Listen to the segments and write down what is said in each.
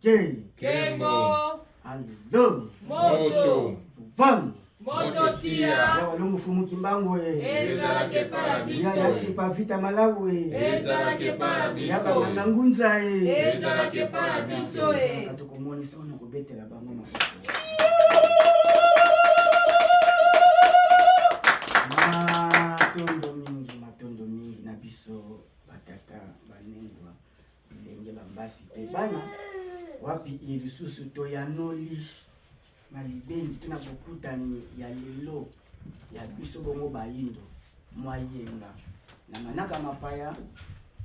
Ke. Kembo. Allo. Moto. Vam. Moto tia. Ya walongo fumu kimbangu e. Ezalaka epa na biso. Ya ya kimpa vita malawi e. Ezalaka epa na biso. Ya banganga ngunza e. Ezalaka epa na biso e. Tokomonisa ona kobetela bango maboko. Matondo mingi, matondo mingi na biso batata banengwa bilenge bambasi mpe bana wapi ye lisusu toyanoli na libengi to na bokutani ya lelo ya biso bongo bayindo mwa yenga na manaka mapaya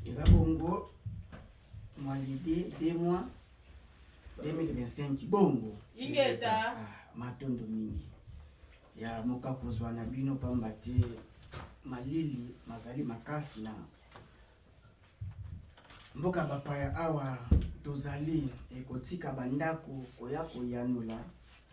eza bongo mwa lide de mois 2025 bongo ingeta. Ah, matondo mingi ya moka kozwa na bino pamba te malili mazali makasi na mboka bapaya awa tozali ekotika bandako koya koyanola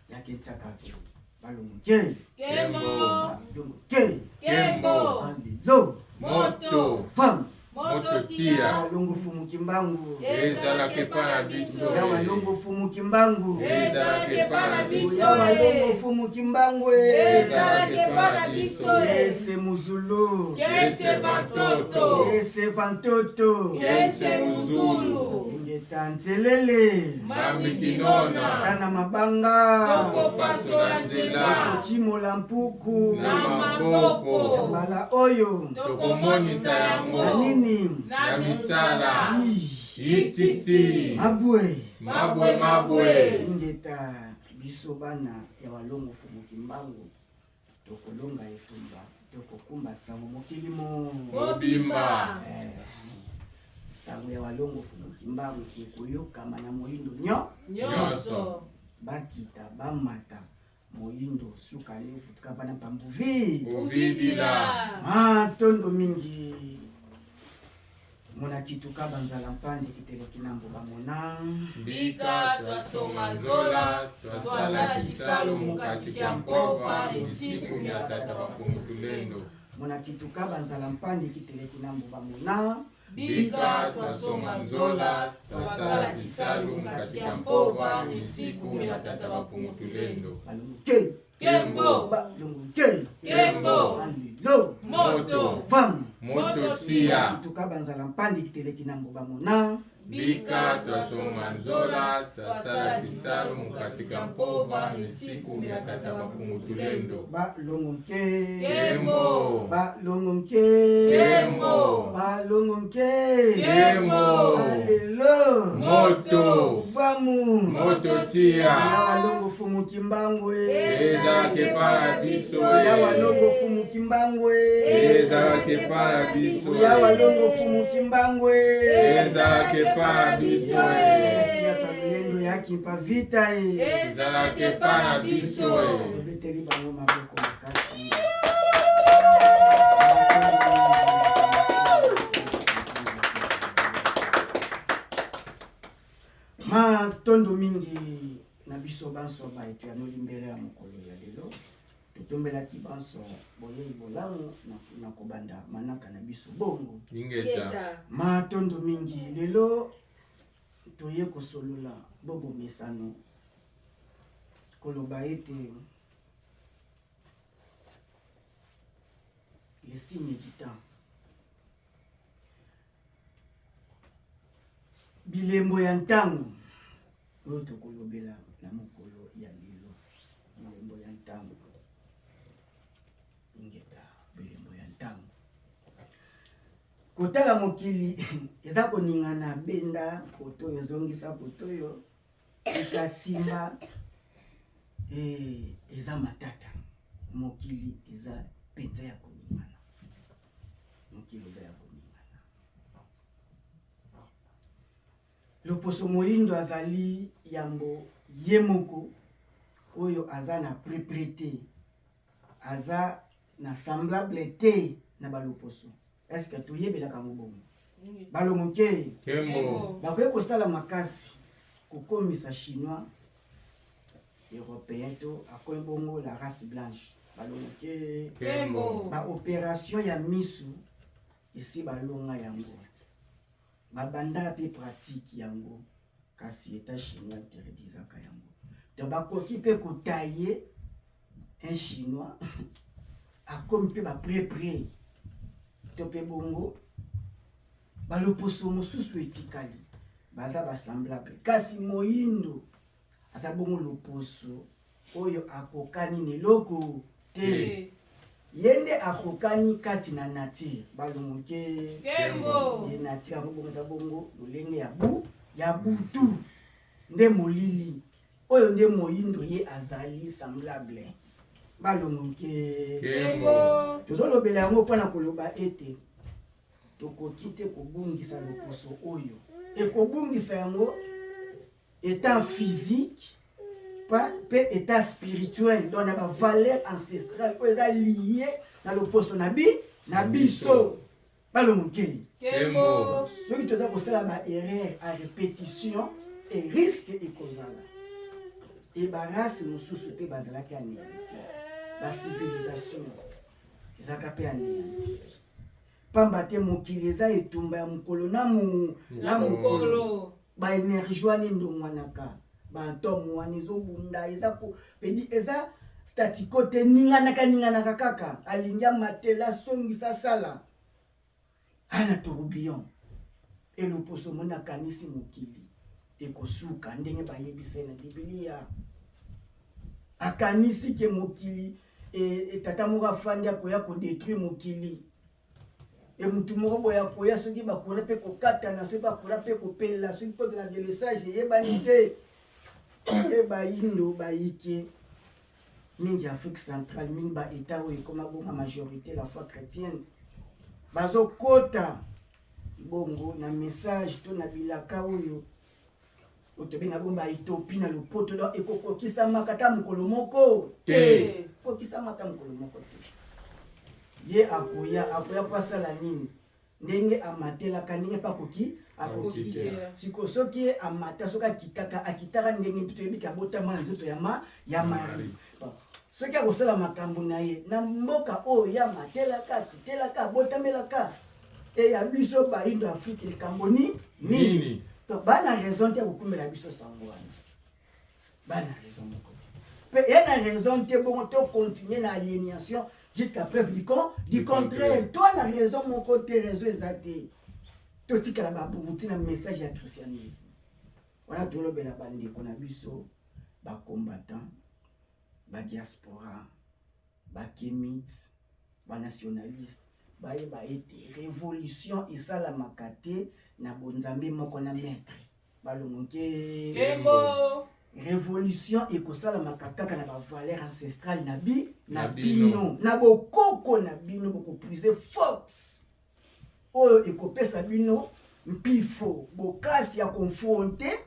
ya ketiaka te balongo ke Kembo. Balongo ke Kembo. Alelo Moto. Fam. Moto tia. Walongo fumu kimbangu. Ezalaka epa na biso. Ya walongo fumu kimbangu. Ezalaka epa na biso. Ya walongo fumu kimbangu. Ezalaka epa na biso. Ese muzulu. Kese vantoto. Ese vantoto. Kese muzulu. Ingeta nzelele. Mambi kinona. Tana mabanga. Tokopasola nzela. Tokotimola mpuku. Na maboko. Mbala oyo. Tokomonisa yango. Na nini? Na misala. Ii. Ititi. Mabwe. Mabwe mabwe. Ingeta biso bana ya walongo fumu kimbangu tokolonga etumba tokokumba sango mokili mo mobimba. Eh, sango ya walongo fumu kimbangu ekoyokama na moyindo nyo Nyonso. bakita bamata moyindo suka ni ufutuka vana pambuvi Uvidila. Matondo mingi mona kituka banzala mpande kiteleki na mboba mona Bika twasonga nzola twasala kisalu mukati ya mpova misiku mya tata bakumutulendo. Mona kituka banzala mpande kiteleki na mboba mona Bika twasonga nzola twasala kisalu mukati ya mpova misiku mya tata bakumutulendo. Balungu ke. Kembo. Balungu ke. Kembo. Alilo. Moto. Vam. Moto tia. Kituka banzala mpande kiteleki na mboba mona Bika twasonga nzola twasala kisalu mukati ya mpova misiku mya tata bakumutulendo. Balongo nke. Kembo. Balongo nke. Kembo. Balongo nke. Kembo. Alelo. Moto. Vamu. Moto tia. Ya walongo fumu kimbangu. Ezalaka epa na biso. Ya walongo fumu kimbangu. Ezalaka epa na biso. Ya walongo fumu kimbangu. Ezalaka epa na biso. Tia talendo ya kimpa vita e. Ezalaka epa na biso. Tobeteli bango maboko makasi. Matondo mingi na biso banso baeto ya nolimbela ya mokolo ya lelo. Totombelaki banso boyei bolamu na kobanda manaka na biso bongo. Ingeta. Matondo mingi lelo toye kosolola bobomesano koloba ete les signes du temps. Bilembo ya ntango oyo tokolobela na mokolo ya lelo. Bilembo ya ntango. Ingeta bilembo ya ntango. Kotala mokili eza koningana benda kotoyo zongisa kotoyo ekasimba eza matata. Mokili eza mpenza ya koningana. Mokili eza ya koningana. Loposo moyindo azali yambo ye moko oyo aza na propriété, aza na semblable te na baloposo. Est-ce que toyebelaka yango bongo? Balongo ke Kembo. bakoki kosala makasi kokomisa chinois européen to akomi bongo la race blanche. Balongo ke Kembo. Ba opération ya misu esi balonga yango. Babandaka pe pratique yango. Kasi Etat chinois interdisaka yango. Donc bakoki mpe kotaille un chinois akomi mpe ba près près to mpe bongo baloposo mosusu etikali baza basemblable, kasi moyindo aza bongo loposo oyo akokani na eloko te. Ye nde akokani kati na nature balongo ke ye nature yango bongo eza bongo lolenge ya bu ya butu nde molili oyo nde moyindo ye azali semblable balongo ke tozolobela yango mpo na koloba ete tokoki te kobungisa loposo oyo ekobungisa yango Etat physique pe etat spirituel, donc na ba valeur ancestrale oyo eza lié na loposo na bi na biso balongoke. Soki toza kosala ba erreur à répétition et risque ekozala e ba race mosusu mpe bazalaki anéanti, ba civilisation ezalaka mpe anéanti, pamba te mokili eza etumba ya mokolo na na mokolo. Ba energie wana endongwanaka, ba atome wana ezobunda, eza ko pedi eza statiko te, ninganaka ninganaka kaka, alingi amatela asongisa asala ana tourbillon eloposo moni akanisi mokili ekosuka ndenge bayebisa ye na Biblia. Akanisi ke mokili e, tata moko afandi akoya kodetruire mokili e mutu moko boye akoya soki bakura mpe kokatana, soki bakura mpe kopela, soki mpo na delesage eyebani te. E bayindo bayike mingi Afrique centrale, mingi ba etat oyo ekoma bonga majorité la foi chrétienne bazokota bongo na message to na bilaka oyo otobenga bongo ba utopie na lopoto, donc ekokokisamaka ata mokolo moko te, kokisama ata mokolo moko te. Ye akoya akoya mpo asala nini? Ndenge amatelaka ndenge mpe akoki akokitela. Sikoyo soki ye amata, soki akitaka, akitaka ndenge mpe toyebi ke abotama na nzoto ya ma ya Marie. Bon, soki akosala makambo na ye na mboka oyo ye amatelaka, akitelaka, abotamelaka, e ya biso bayindo Afrike likambo ni nini? Donc bana raison te ya kokumela biso sango wana, bana raison moko te mpe ye na raison te bongo to continuer na aliénation jusqu'à preuve du con du contraire. To na raison moko te, raison eza te, totikala baburuti na message ya christianisme wana. Tolobela bandeko na biso bacombattant, badiaspora, bakemite, banationaliste, bayeba ete révolution esalamaka te na bonzambe moko na maître balongo nke. Révolution ekosalamaka kaka na bavaleur ancestrale na bi na bino, na bokoko na bino. Bokopuise force oyo ekopesa bino mpifo, bokasi ya confronter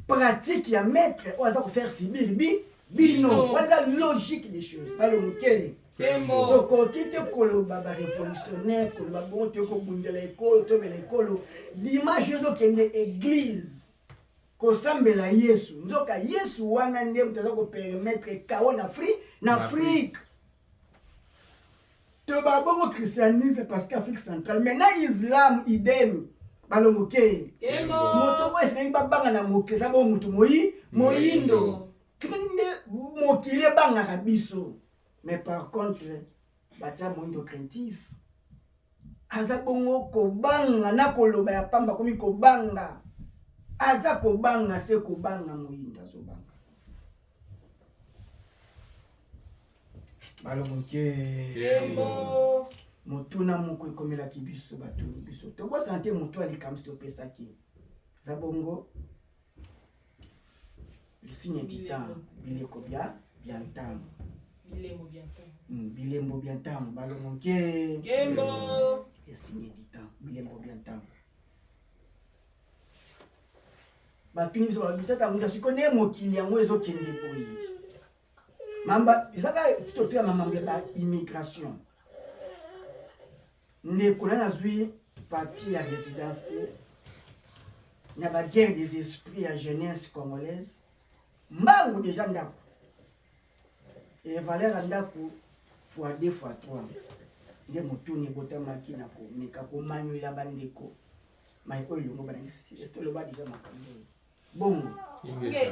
pratique ya maître oyo aza kofaire subir bi bino. Wana eza logique des choses, balongo ke. Tokoki te koloba barévolutionnaire, koloba bongo toyei kobundela ekolo, tobela ekolo, dimanche ezokende église kosambela Yesu, nzoka Yesu wana nde moto aza kopermettre kao na Afrique, na Afrique. Toba bongo christianisme parce que Afrique centrale, mais na islam idem, balongo ke. Moto oyo esengeli babanga na mokili eza bongo moto moi moyindo nde mokili ebangaka biso. Mais par contre batia moyindo craintif, aza bongo kobanga na koloba ya pamba, komi kobanga, aza kobanga se kobanga, moyindo azobanga, balongo ke. Motuna moko ekomelaki biso, batuni biso, tobosana te moto ya likambo topesaki eza bongo signe du temps, bileko bya bya ntango, bilembo bya ntango. Bilembo bya ntango, balongo ke, signe du temps, bilembo bya ntango. Batuni biso, balobi: tata moto, sikoyo nde mokili yango ezokende boye, mamba ezaka toto ya mamambo ya baimmigration. Ndeko na nazwi papier ya résidence te na baguerre des esprits ya jeunesse congolaise, mbangu deja ndako e valeur ya ndako fois 2 fois 3. Nde motuni ebotamaki na komeka komanuela bandeko mai oyo elongo banangisi. Oloba deja makambo oyo. Bongo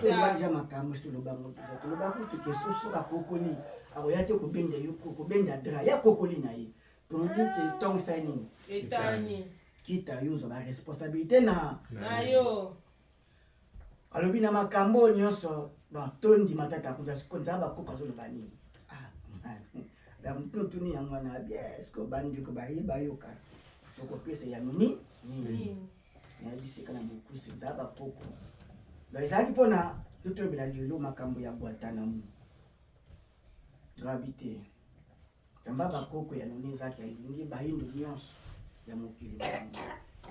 toloba deja makambo esi toloba yango deja, toloba kutu ke soso akokoli akoya te kobenda yo, kobenda dra ya kokoli na ye produit ke ntongo esali nini etani kita yo ozwa baresponsabilité na na yo. Alobi na makambo oyo nyonso, bon, tondima tata kuta siko nzambe bakoko azoloba nini? Ah, motu otuni yango wana bien, siko bandeko baye bayoka tokopesa ya nini nini. Nayebisi ka na bokusi nzambe bakoko donc ezalaki mpona totolobela lelo makambo ya Guantanamo. Gabi te, nzambe bakoko ya noni ezalaki alingi bayindo nyonso ya mokili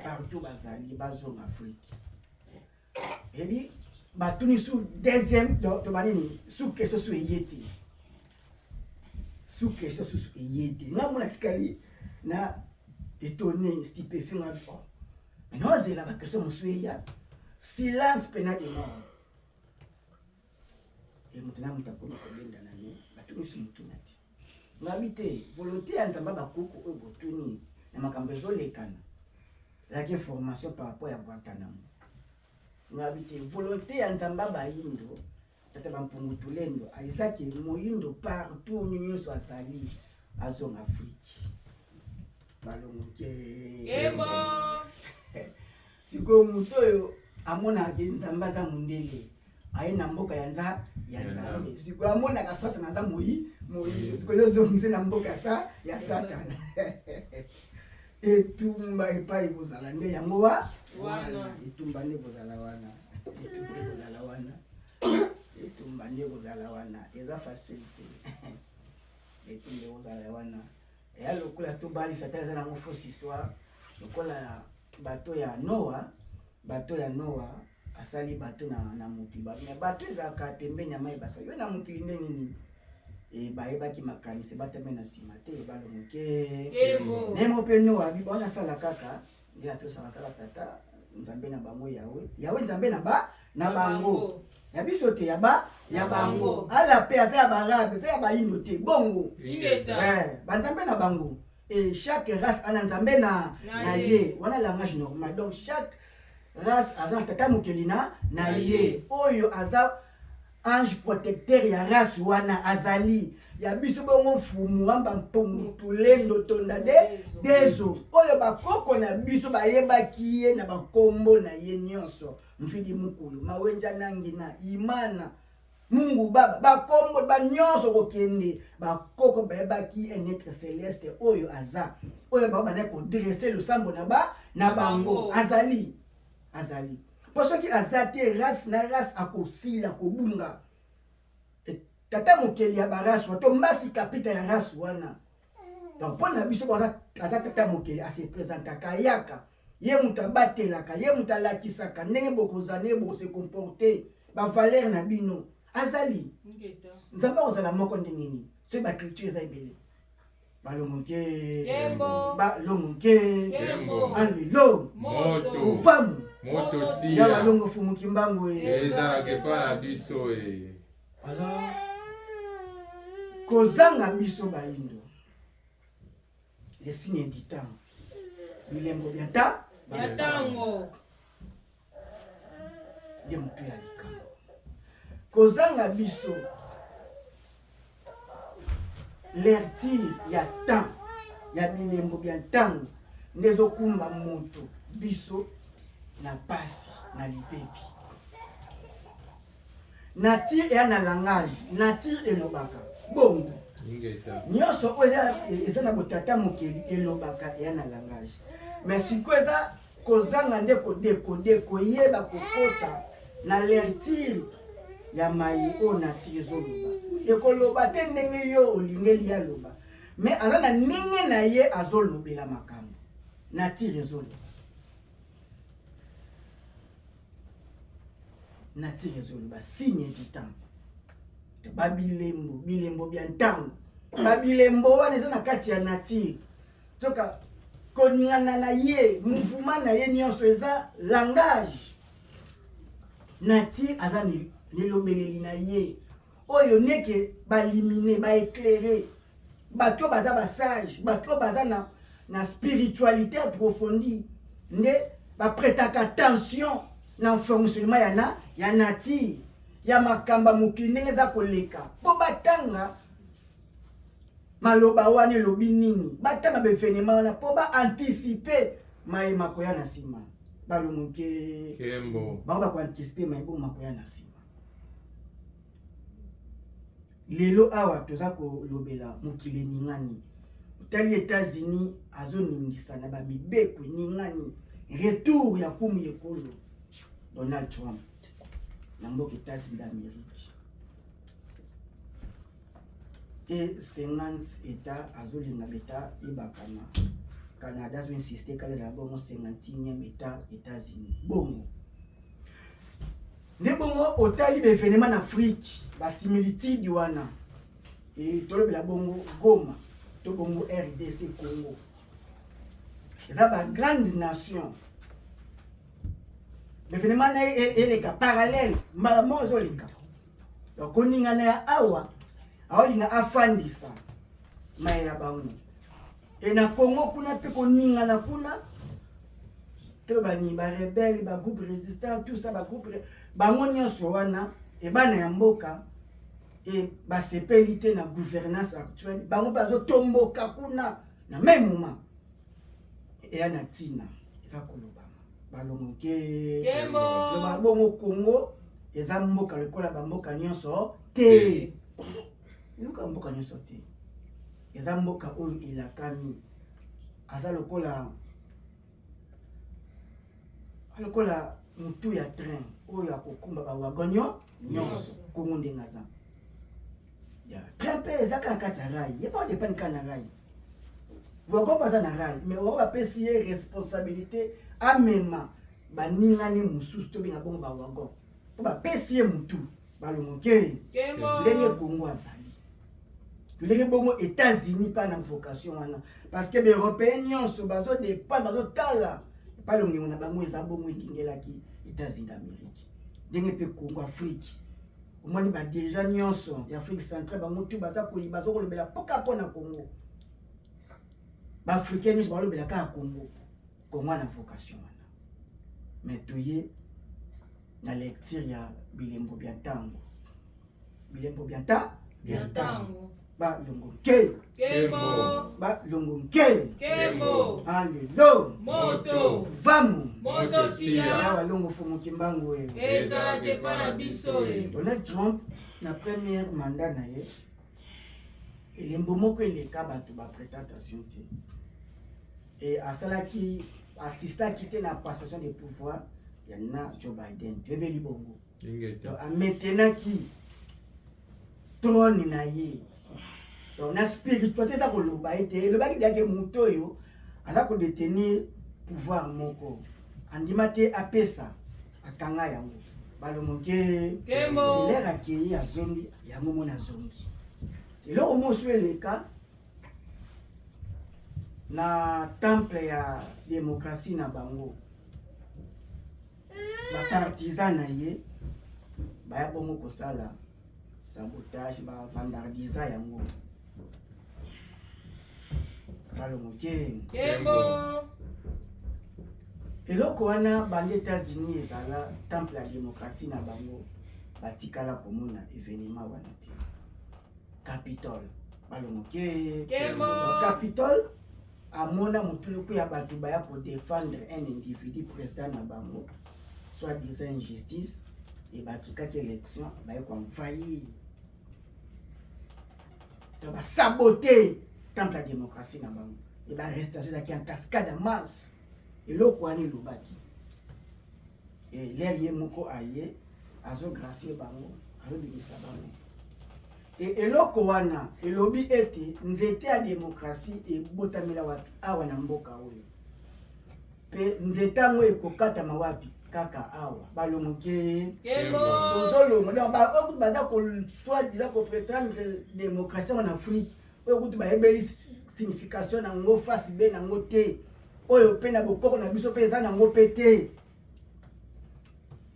partout bazali bazonga Afrique. Ebi batuni su deuxième to banini su question su eye te, su question susu eye te. Nga mona tikali na étonné, stupéfait. Nga oh, mais ozela ba question mosusu eya, silence pena de mort. E moto na moto akomi kobenda na ne batuni su motuna te. Ngabi te, volonté ya nzambe bakoko oyo botuni na makambo ezolekana ezalaki information par rapport ya Guantanamo. Ngabi te, volonté ya nzambe bayindo tata bampungu tulendo ezaki moyindo partout nyonso azali azonga Afrique. Balongo ke sikoyo moto oyo amonaka nzambe aza mondele aye na mboka ya nza ya nzambe, sikoyo amonaka satana aza moyi moyindo, sikoyo ozongise na mboka sa ya satana. Etumba epai kozala nde yango wa wana, etumba nde kozala wana, etumba ekozala wana, etumba nde kozala wana, eza facile te. Etumba ekozala wana eya lokola tobalisa ta eza nango fausse histoire, lokola bato ya Noa. Bato ya Noa asali bato na mokili, me bato ezalaka pembeni ya mai, basali yo na mokili ndenge nini? E bayebaki makanisi batame na nsima te balongoke nemo mpe Noa abi bona asala kaka nde atosaka kaka tata nzambe na bango Yawe, Yawe nzambe na ba na bango ya biso te, ya ba ya bango. Ala mpe aza ya baarabe, eza ya bayindo te. Bongo banzambe na bango, et chaque race ana nzambe na na ye wana, langage normal. Donc chaque race aza na tata mokeli na na ye oyo aza ange protecteur ya race wana azali ya biso. Bongo mfumu wamba mpungu tulendo tonda de dezo oyo bakoko na biso bayebaki ye na bakombo na ye nyonso, mvidi mukulu mawenja nangina imana Mungu baba, bakombo ba nyonso kokende, bakoko bayebaki un être céleste oyo aza oyo bango bandaki kodresse losambo na ba na bango. Azali, azali mpo soki aza te, race na race akosila kobunga. Tata mokeli ya barace wana to mbasi kapita ya race wana. Donc mpo na biso aza tata mokeli, ase présentaka, ayaka, ye moto abatelaka, ye moto alakisaka ndenge bokozala, ndenge bokose comporter, bavaleur na bino. Azali nzambe akozala moko ndenge nini soki baculture eza ebele? Balongo nke, balongo nke, alilo moto famu moto ya tia balongo fumuki mbangu e ezalaka epa na biso e. Alors kozanga biso bayindo, les signes du temps, bilembo bya ta ya ntango nde motu ya likambo. Kozanga biso lecture ya temps ya bilembo bya ntango nde ezokumba moto biso na pasi na libebi. Nature eya na langage, nature elobaka bongo. Ingeta. Nyonso oyo eza na botata mokeli elobaka, eya na langage. Mais sikoyo eza kozanga nde kodécoder, koyeba kokota na lecture ya mai oyo nature ezoloba. Ekoloba te ndenge yo olingeli ye aloba, mais aza na ndenge na ye azolobela makambo nature ezoloba. Nature ezoloba, signe du temps, babilembo, bilembo bya ntango. Babilembo wana eza na kati ya nature. Soka koningana na ye, mouvement na ye nyonso eza langage. Nature aza nelobeleli na ye oyo neke balimine baéclaire bato oyo baza basage, bato oyo baza na spiritualité approfondie nde baprêtaka attention na fonctionnement ya na ya nature ya makambo ya mokili ndenge eza koleka mpo batanga maloba wana elobi nini, batanga baevenema wana mpo baanticipe maye makoya na nsima. Balongoke bango bakoanticipe maye bongo makoya na nsima. Lelo awa toza kolobela mokili eningani. Otali Etats-Unis azoningisa na bamibeko eningani, retour ya kumu ekolo Donald Trump na mboka Etats-Unis d'Amérique et 50 Etats azolinga beta ebakama. Canada azo insister kaka ezala bongo 51e Etat Etats-Unis bongo nde bongo otali baevenema na Afrique basimilitude wana e tolobela bongo Goma to bongo RDC Congo eza ba grande nation evenema na ye eleka parallèle mbala moko ezoleka. Donc koningana ya awa aolinga afandisa maye ya bango e na Congo kuna mpe koningana kuna to bani ba rebelle ba groupe résistant tout ça ba groupe bango nyonso wana e bana ya mboka e basepeli te na gouvernance actuelle, bango mpe bazotomboka kuna na même moment eya na ntina eza kolobama balongoke loba bongo Congo eza mboka lokola bamboka nyonso te, luka mboka nyonso te, eza mboka oyo elakami aza lokola lokola mutu ya train oyo akokumba bawagon nyonso. Kongo ndenge aza ya train mpe eza kaka na kati ya rail, ye mpe odepende kaka na rail, wagon mpe aza na rail, mais wagon bapesi ye responsabilité amema baningani mosusu tobenga bongo bawagon mpo bapesi ye mutu balongoke ndenge Kongo azali tolenge bongo États-Unis mpa na vocation wana parce que baeuropéen nyonso bazodépendre bazotala epai longengo na bango eza bongo ekingelaki États-Unis d'Amérique ndenge mpe Congo Afrique omoni badirigeant nyonso ya Afrique centrale bango tu baza koyiba baza kolobela mpoka mpo na Congo, baafricain nyonso balobela kaka Congo. Congo na vocation wana, mais toye na lecture ya bilembo bya ntango, bilembo bya nta bya ntango. Balongo nke balongo nke alelo moto vamu moto tia ya balongo fumu kimbangu oyo ezalaki epa na biso. Donald Trump na première mandat na ye, elembo moko eleka bato baprêter attention te e asalaki assistaki te na passation de pouvoir ya na Joe Biden, toyebeli bongo. Donc amaintenaki trône na ye. Donc na spiritualité eza koloba ete elobaki diake moto oyo aza kodétenir pouvoir moko andima te apesa akanga yango balongoke lere akei azongi yango mona azongi eloko mosusu eleka na temple ya démocratie na bango, bapartisan na ye baya bongo kosala sabotage, bavandaliser yango balongoke eloko wana. Banda États-Unis ezala temple ya démocratie na bango, batikala komona événement wana te. Capitole balongoke Capitole amona motuluku ya bato baya kodéfendre un individu président na bango, soit disant injustice e batikaki élection, baye koenvahir to basabote temple ya démocratie na bango e baarrestation ezalaki en cascade ya masse. Eloko wana elobaki e lere ye moko aye azogracier bango, azobimisa bango e eloko wana elobi ete nzete ya démocratie ebotamela wapi? Awa na mboka oyo. Mpe nzete yango ekokatama wapi? Kaka awa balongoke tozolonga. Donc oyo kutu baza soi-disant koprétendre démocratie en Afrique, oyo kutu bayebeli signification nango face be nango te, oyo mpe na bokoko na biso mpe eza nango mpe te.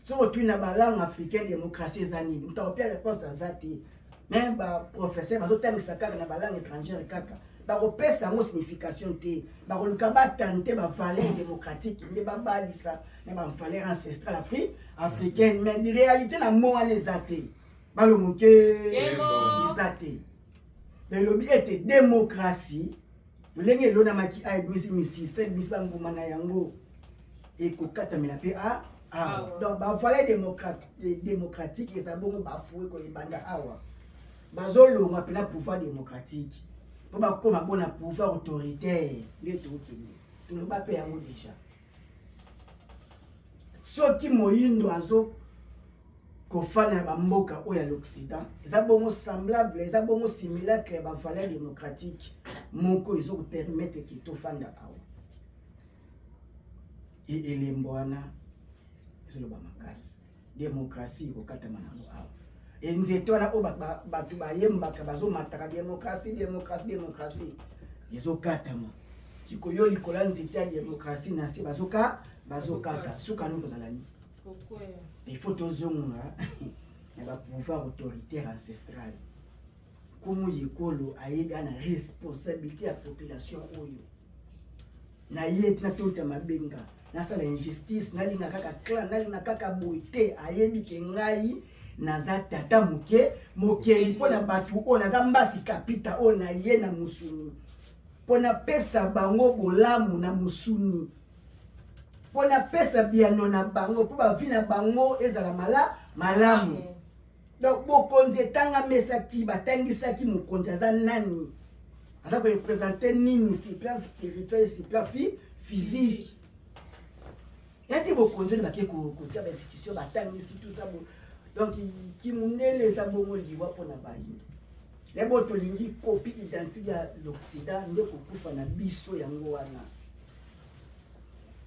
Soki otuni na balangue africaine démocratie eza nini, moto akopia réponse aza te. Mais baprofesseur bazotangisa kaka na balangue étrangère kaka. Bakopesa yango signification te. Bakoluka batante bavaleur démocratique nde babalisa na bavaleur ancestrale africaine, mais réalité na mo wana eza te. Balongo ke eza te. Elobi ete démocratie lolenge elonamaki a ebimisi misisa, ebimisi bambuma na yango, ekokatamela mpe a awa. Donc bavaleur démocratique eza bongo bafue koyebanda awa. Bazolongwa mpena pouvoir démocratique mpo bakóma bona pouvoir autoritaire. Nde tokende toloba mpe yango déjà. Soki moyindo azo kofanda na bamboka oyo ya l'Occident, eza bongo semblable, eza bongo simulacre ya bavaleur démocratique moko ezokopermettre ke tofanda awa. E elembo wana ezoloba makasi, démocratie ekokatama nango awa. E nzete wana oyo bato bayembaka, bazomataka démocratie, démocratie, démocratie, ezokatama. Sikoyo likolo ya nzete ya démocratie na se bazokata, suka nini kozala nini? Il faut tozonga na bapouvoir autoritaire ancestral. Nkumu yekolo ayebi na responsabilité ya population oyo na ye tina totia mabenga, nasala injustice, nalinga kaka clan, nalinga kaka boye te. Ayebi ke ngai naza tata moke mokeli mpo na bato oyo, naza mbasi kapita oyo na ye na mosuni mpo napesa bango bolamu na mosuni, mpo napesa biano na bango mpo bavi na bango ezala malamu. Donc bokonzi etangamesaki, batangisaki mokonzi aza nani, aza koreprésenter nini sur plan spirituel, sur plan physique. Ya te bokonzi oyo bake kotia bainstitution, batangisi tout ça. Donc kimundele eza bongo liwa mpona bayindo. Lebo tolingi copie identique ya l'Occident, nde kokufa na biso yango wana,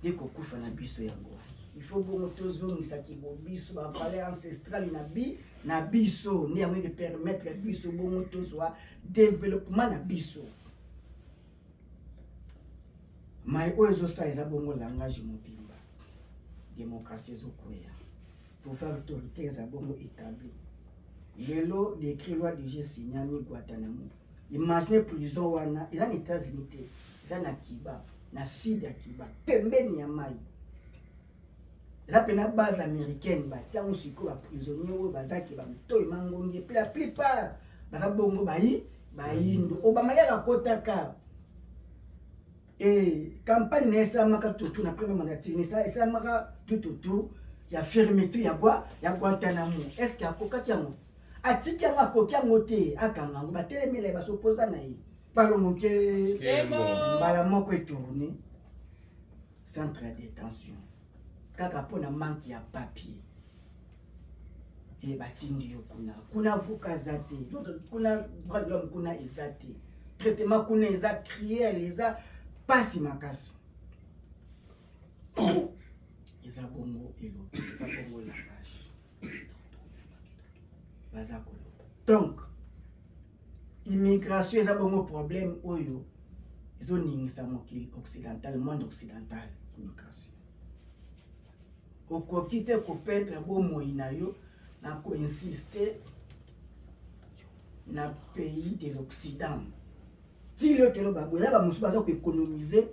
nde kokufa na biso yango wana. Il faut bongo tozongisaki bo biso bavaleur ancestrale na biso, nde yango eke permettre biso bongo tozwa développement na biso. Mai oyo ezosala eza bongo langage mobimba. Démocratie ezokweya, pouvoir autoritaire eza bongo établi. Lelo décret loi DG signami Guantanamo. Imagine, prison wana eza na États-Unis te, eza na Cuba, na sud ya Cuba, pembeni ya mai. Eza mpena base américaine batiango. Sikoyo baprisonnier oyo bazaki bamitoyi mangongi, et puis la plupart baza bongo bayi bayindo. Obama yaka akotaka e campagne na esalamaka tutu na premier mandature, esalamaka tout autour ya fermeture ya Guantanamo. Est ce que akokaki yango? Atiki yango, akoki yango te, akanga yango, batelemela ye, basopoza na ye balongoke mbala moko, etourne centre ya détention kaka mpona manque ya papier. E batindi yo kuna, kuna avocat aza te, kuna droit de l'homme kuna eza te, traitement kuna eza cruel, eza pasi makasi. Eza bongo elobi, eza bongo langage baza koloba. Donc immigration eza bongo problème oyo ezoningisa mokili occidental, monde occidental. Immigration, okoki te koperdre bomoi na yo na koinsister na pays de l'Occident. Ti lelo toloba boye, eza bamosusu baza koéconomiser,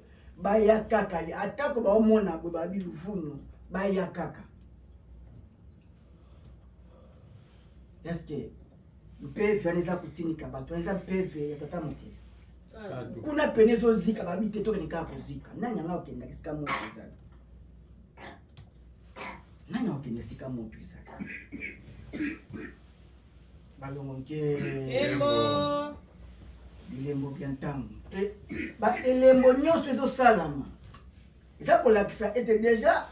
baya kaka, atako baomona boye babi luvunu, baya kaka. Est-ce mpeve wana eza kotinika bato wana? Eza mpeve ya tata mokili kuna pene ezozika, babi te, tokende kaka kozika. Nani yanga okendaka esika moto ezali? Nani akokende esika moto ezali? Balongo nke bilembo bya ntango, elembo nyonso ezosalama eza kolakisa ete déjà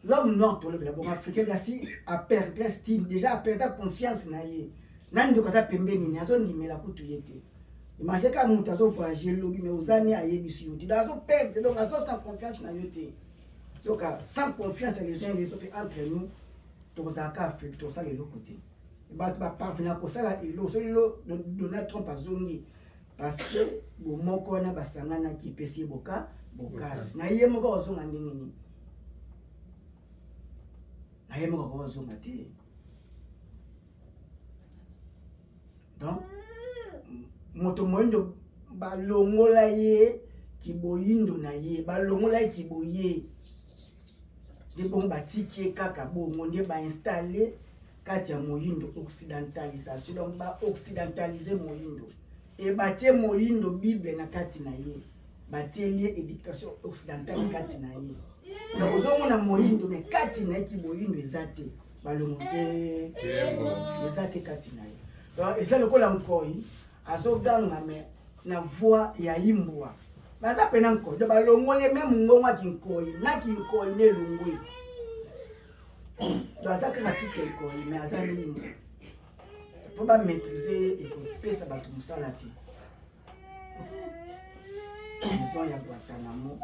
l'homme noir, tolobela bongo africain, kasi aperdre estime déjà, aperdre confiance na ye na ndeko aza pembeni nini, azondimela kutu ye te. Imagine kaka moto azovoyage lobi, mais oza ne ayebisi yo te, donc azoperdre, donc azosa confiance na yo te. Soka sans confiance les uns les autres entre nous, tokozalaka Afrique, tokosala eloko te. Bato baparvenir kosala eloko soki lelo Donald Trump azongi, parce que bomoko wana basanganaki epesi ye boka bokasi na ye moko. Akozonga ndenge nini? Na ye moko akozonga te. Donc Moto moindo balongola ye kiboyindo na ye, balongola ye kiboye nde bongo batiki ye kaka bongo nde bainstalle kati ya moyindo occidentalisation. Donc ba occidentaliser moyindo e batie moyindo bible na kati na ye, batieli ye education occidentale na kati na ye. Donc ozomona moyindo me kati na ye kiboyindo eza te, balongo te eza te kati na ye. Donc eza lokola nkoi azoganga me na voix ya imbwa, baza pena nkoi. Donc balongoli me mongongo ya kinkoi na kinkoi nde elongwe. Donc aza kaka titre nkoi me aza nde imbwa. Mpo bamaîtrise ye ekopesa bato mosala te. Prison ya Guantanamo,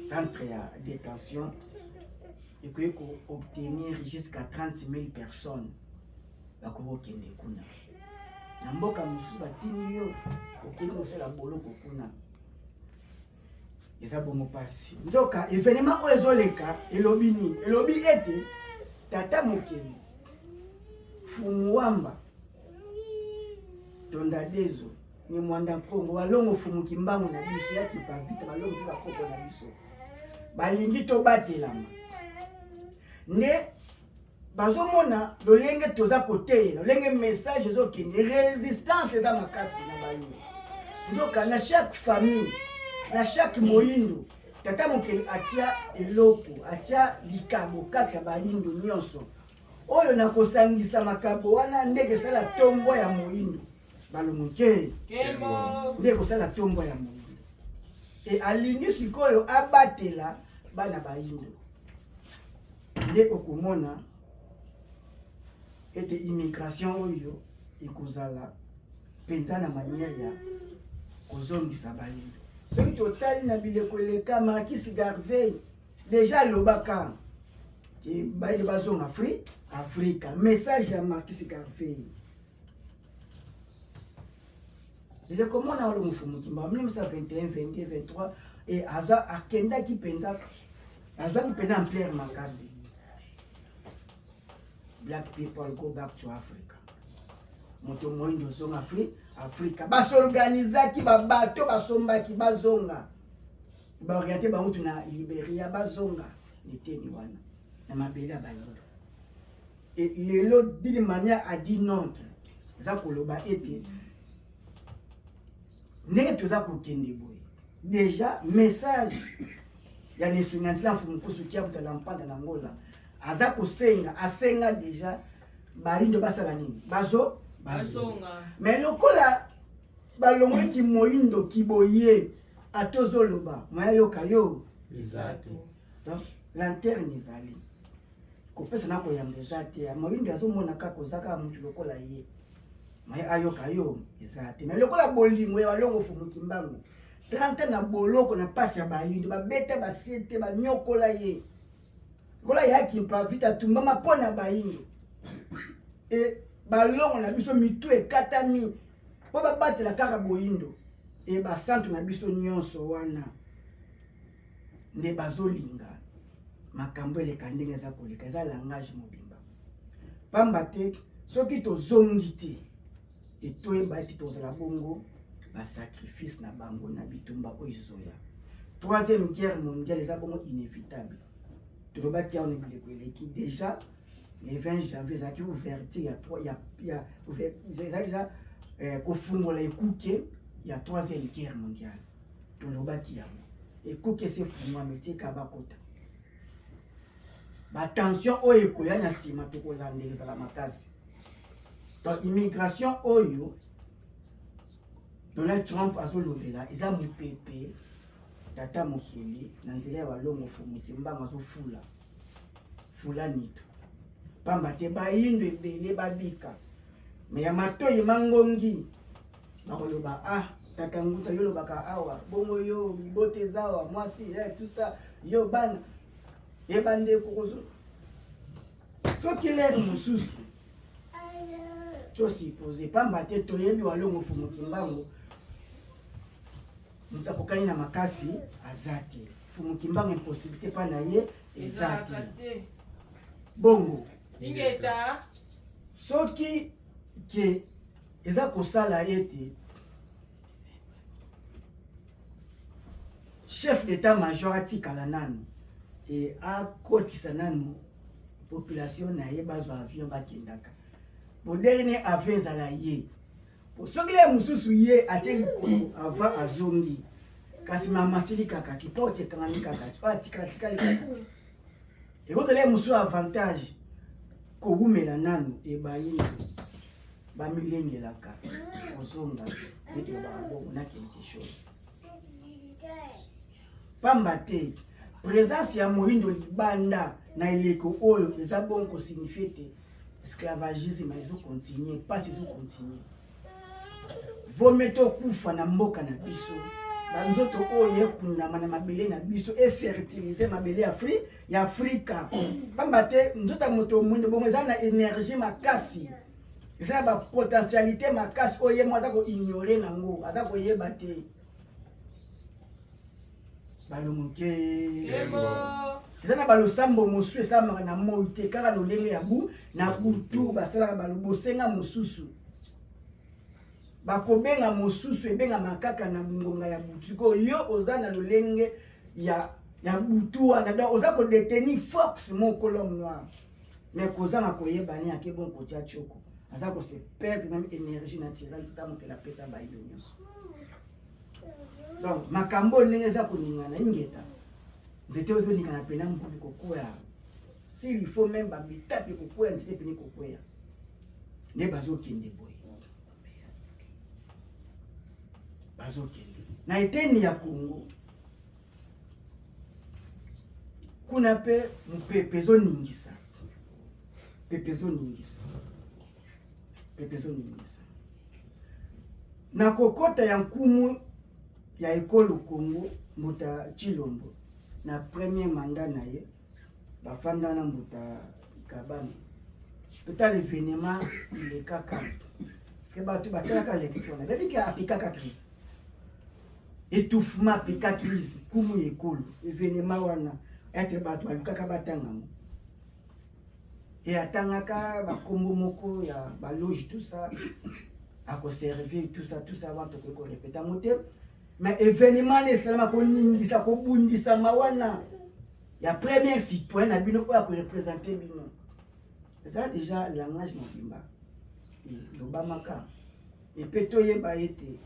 centre ya détention, ekoki koobtenir jusqu'à 30 000 personnes bakoki kokende kuna. Na mboka mosusu batindi yo okende kosala boloko kuna, eza bongo mpasi. Nzoka evenement oyo ezoleka elobi nini? Elobi ete tata mokeli Fumu Wamba Tondadezo ni Mwanda Nkongo balongo Fumu Kimbangu na biso ya Kipavita, balongo mpe bakoko na biso balingi tobatelama. Nde bazomona lolenge toza koteyela, lolenge message ezokende, résistance eza makasi na bayindo. Nzoka na chaque famille, na chaque moyindo, tata mokeli atia eloko, atia likabo kati ya bayindo nyonso oyo na kosangisa makabo wana ndenge esala tombwa ya moyindo balongo ke nde ekosala tombwa ya moyindo. E alingi sikoyo abatela bana bayindo. Nde okomona ete immigration oyo ekozala mpenza na manière ya kozongisa bayindo. Soki totali na bileko eleka, Marcus Garvey déjà alobaka ke bayindo bazonga Afrika. Message ya Marcus Garvey eleko mona olo Mfumu Kimbangu 1921, 22, 23 e aza akendaki mpenza, azwaki mpenza ampleur makasi. Black people, go back to Africa, moto moyindo ozonga Afrika. Basorganizaki babato, basombaki bazonga, baoriente bango tu na Liberia, bazonga neteni wana na mabele ya bayindo. E lelo d'une manière à d'une autre eza koloba ete ndenge toza kokende boye, déjà message ya Nesonantila Mfumu Nkusu Kiabutala Mpanda na Ngola aza kosenga, asenga déjà bayindo basala nini? Bazo bazonga. Mais lokola balongwaki moyindo kiboye, ata ozoloba moya yoka yo eza te. Donc lanterne ezali kopesa na koyamba eza te. Ya moyindo azomona kaka oza kaka motu lokola ye, moye ayoka yo eza te. Mais lokola bolingo ya balongo Fumu Kimbangu, 30 na boloko na mpasi ya bayindo, babeta basie te, banyokola ye lokola yaki mpa vita atumbama mpo na bayindo. E balongo na biso mitu ekatami mpo babatela kaka boyindo. E basantu na biso nyonso wana nde bazolinga makambo eleka ndenge eza koleka, eza langage mobimba. Pamba te soki tozongi te, etoyeba ete tozala bongo basacrifice na bango na bitumba oyo ezoya. Troisième guerre mondiale eza bongo inévitable. Tolobaki awa na bileko eleki déjà, le 20 janvier ezalaki ouverture ya ezalaki déjà kofungola ekuke ya troisième guerre mondiale. Tolobaki yango, ekuke esi efungwama, etika bakota batension oyo ekoya na nsima, tokolandela ezala makasi. Donc immigration oyo Donald Trump azolobela eza mopepe tata mokili na nzela ya balongo Fumu Kimbangu azofula fula nito, pamba te bayindo ebele babika me ya matoi mangongi bakoloba: "Ah, tata Nguta, yo olobaka awa bongo, yo libota eza awa, mwasi, tout ça, yo bana ye bandeko kozo." Soki lere mosusu tosupose, pamba te toyebi walongo Fumu Kimbangu, moto akokani na makasi aza te. Fumu Kimbangu, impossibilité mpa na ye eza te bongo. Ingeta. Soki ke Eza kosala ete chef d'état major atikala nanu e akotisa nanu population na ye bazwa avion bakendaka bo dernier avion ezala ye po soki ye mosusu ye atie likolo avant azongi kasi mama asili kaka ti porte ekangami kaka ti oyo atikala tikali kaka ti ekozala ye mosusu avantage kowumela nanu ebayindo bamilengelaka kozonga nde tolobaka bongo na quelque chose pamba te présence ya moyindo libanda na eleko oyo eza bongo kosignifie te esclavagisme ezokontinue mpasi ezokontinue vome tokufa na mboka na biso banzoto oyo ekundama na mabele na biso efertilize mabele ya Afri ya Afrika pamba te nzoto ya moto mwindo bongo eza na energie makasi eza na bapotentialité makasi oyo ye mo aza koignore nango aza koyeba te balongoke eza na balosambo mosusu esalamaka na moi te kaka lolenge ya bu na butu basalaka balobosenga mosusu bakobenga mosusu ebengama kaka na ngonga ya butu sikoyo yo oza na lolenge ya ya butu wana donc oza kodetenir force moko l'homme noir mais kozanga koyeba ni ake bon kotia choko aza kose perdre même énergie naturelle tata mokeli apesa bayindo nyonso donc makambo oyo ndenge eza koningana ingeta nzete oyo ezoningana mpena mbubi kokwea s'il faut même bamitape kokwea nzete pene kokwea nde bazokende boye bazokende na eteni ya Congo kuna mpe mopepe ezoningisa pepe ezoningisa pepe ezoningisa na kokota ya nkumu ya ekolo Congo Mbuta Tshilombo na premier mandat na ye bafanda na Mbuta Kabane total evenement elekaka parce que bato batialaka lecture wana bebi ke apikaka crise étouffement apika crise nkumu ya ekolo evenement wana ete bato balukaka batanga yango e atangaka bakombo moko ya baloge tout ça akoservir tout ça tout ça avant tokoki korepete yango te mais événement wana esalama koningisa kobundisama wana ya première citoyen na bino oyo akorepresente bino eza déjà langage mobimba elobamaka epe toyeba ete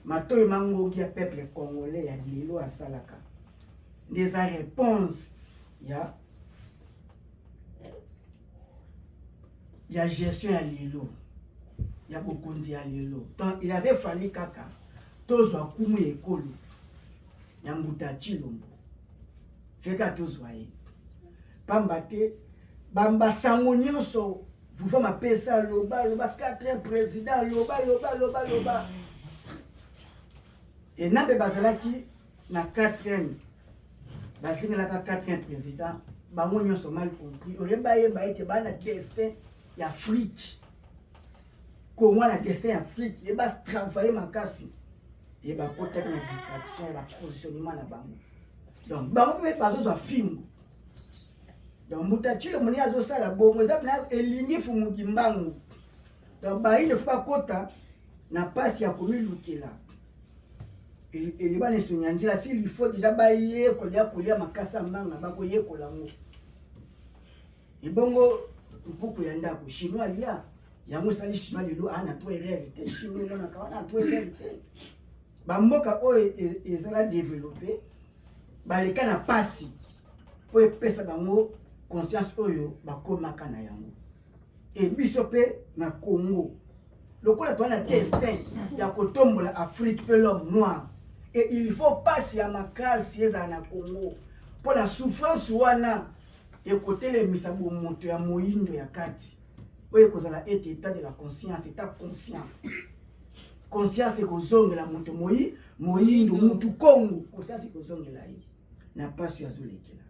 matoyi mangogi ya peuple congolais ya lelo asalaka nde eza réponse ya ya gestion ya lelo ya bokonzi ya lelo donc il avait fallu kaka tozwa kumu ya ekolo ya mbuta Tshilombo feka tozwa ye pamba te basango nyonso vuva mapesa loba loba 4 président loba loba loba loba enambe bazalaki na 4e basengelaka 4e président bango nyonso mal compris olie bayeba ete baa na destin ya afrique kongo na destin ya afrique ye batravaille makasi ye bakotaki na distraction ya bapositionnement na bango donc bango mpe bazozwa fimbu donc moto atile moni azosala bongo eza mpena elingi fumuki mbangu donc bayile fo bakota na mpasi ya komilukela eleba na esongi ya nzela s'il il faut deja bayekola ya kolia makasa mbanga bakoyekola yango ebongo mpuku ya ndako chinois alia yango esali chinois lelo aa na to erreur te chinois emonaka wana to erreur te bamboka oyo e, ezala developpe baleka na pasi mpo epesa bango conscience oyo bakomaka na yango e biso mpe na congo lokola toza na destin ya kotombola afrique mpe l'homme noir et il faut pasi ya makasi ezala na congo mpo na souffrance wana ekotelemisa bomoto ya moyindo ya kati oyo ekozala ete état de la conscience état conscient conscience ekozongela moto moi moyindo mutu kongo conscience ekozongela ye na mpasi oyo azolekela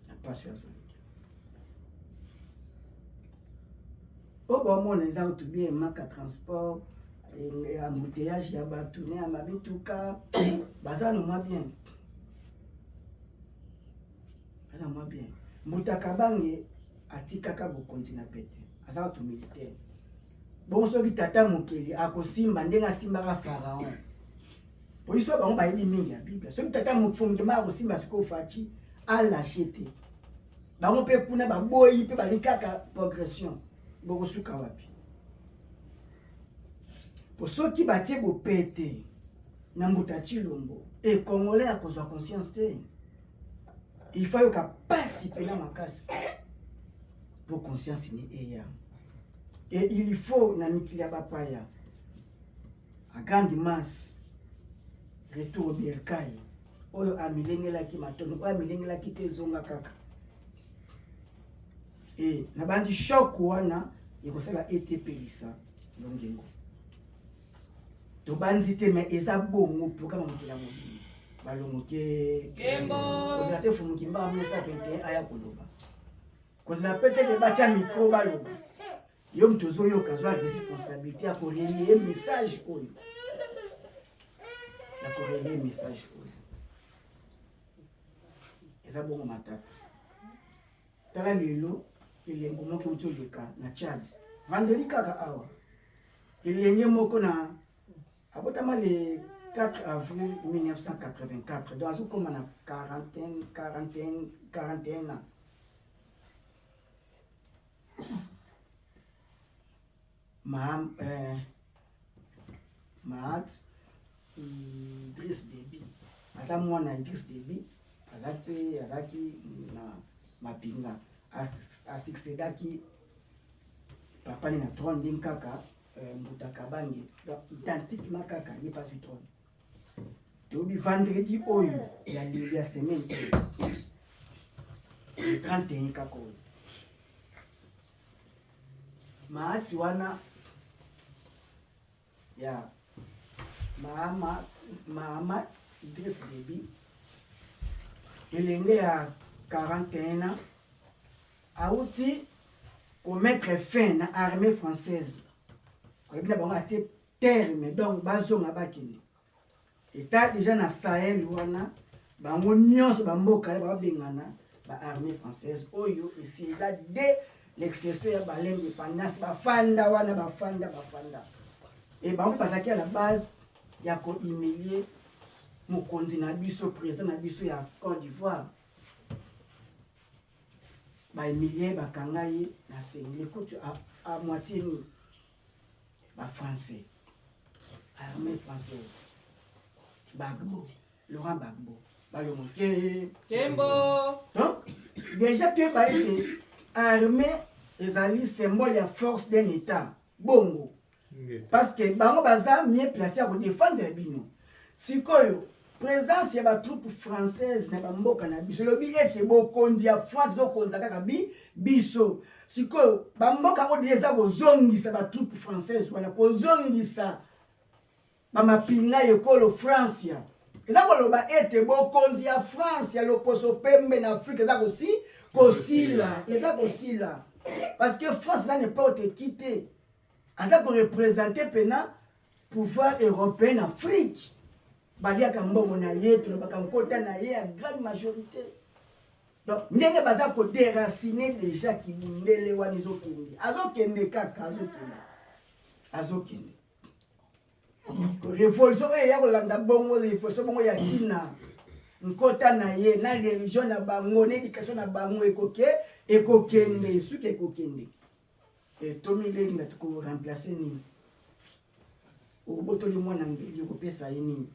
na mpasi oyo azolekela oyo baomona eza kutu bien maka transport embouteillage ya bato ne ya mabituka baza no mwa bien aza mwa bien mbuta kabange atikaka bokonzi na pete aza kutu militaire. Bongo soki tata mokeli akosimba ndenge asimbaka Pharaon. Po biso bango bayebi mingi ya Bible. Soki tata mokeli akosimba sikoyo Fatshi a lâché te. Bango mpe kuna baboyi mpe balingi kaka progression. Bokosuka wapi? Po soki batie bopete na mbuta Tshilombo, e Congolais akozwa conscience te. Il faut ayoka pasi mpena makasi po conscience ni eya. Et il faut na mikili ya bapaya à grande masse retour au bercail oyo amilengelaki matono oyo amilengelaki te ezonga kaka e na bandi choc wana ekosala ete epelisa longengo tobandi te me eza bongo programme mokili ya mobimba balongo ke kozala te fumuki mbaa 1921 aya koloba kozala pe te ke batia micro baloba. Yo moto ozoyoka azwa responsabilité ya korelayer message oyo, ya korelayer message oyo eza bongo matata. Tala lelo elengo moko euti oleka na Tchad vendredi kaka awa, elenge moko na abotama le 4 avril 1984, donc azokóma na 41 41 41 ans. Mahat Idriss Déby aza mwana Idriss Déby, aza mpe azalaki na mapinga, asuccédaki papa ni na trône ndenge kaka Mbuta Kabange, donc identiquement kaka ye pas azwi trône. Toyebi vendredi oyo ya lelo ya semaine oyo le 31 kaka oyo, Maati wana ya Mahamat Idriss Déby, elenge ya 41 ans, auti komettre fin na armée française. Oyebi na bango atie terme, donc bazonga bakende. Eta déjà na Sahel wana bango nyonso bamboka babengana baarmée française oyo esiégeа dès l'accession ya bal'indépendance. Bafanda wana, bafanda, bafanda e bango bazalaki à la base ya kohumilie mokonzi na biso, président na biso ya Côte d'Ivoire. Bahumilie, bakanga ye na sengeli kutu à moitié nu. Bafrançais, armée française, Gbagbo, Laurent Gbagbo, balongo ke Kembo. Donc déjà toyeba ete armée ezali symbole ya force d'un état bongo, parce que bango baza mieux placé ya kodéfendre bino. Sikoyo présence ya batroupe française na bamboka na biso elobi ete bokonzi ya France ezokonza kaka biso. Sikoyo bamboka oyo deja eza kozongisa batroupe française wana, kozongisa bamapinga ya ekolo France, ya eza koloba ete bokonzi ya France ya loposo pembe na Afrique eza kosila, eza kosila, parce que France eza n'importe qui te, aza koreprésente mpena pouvoir européen na Afrique. Baliaka mbongo na ye, tolobaka nkota na ye ya grande majorité. Donc ndenge baza kodéracine déjà kibundele wana, ezokende, azokende kaka, azokende, azokende. Révolution oyo eya kolanda bongo, révolution bongo ya ntina nkota na ye na religion na bango na éducation na bango ekoke, ekokende suki, ekokende. Tomilengi na tokoremplace nini? Obotoli mwana mbeli, okopesa ye nini?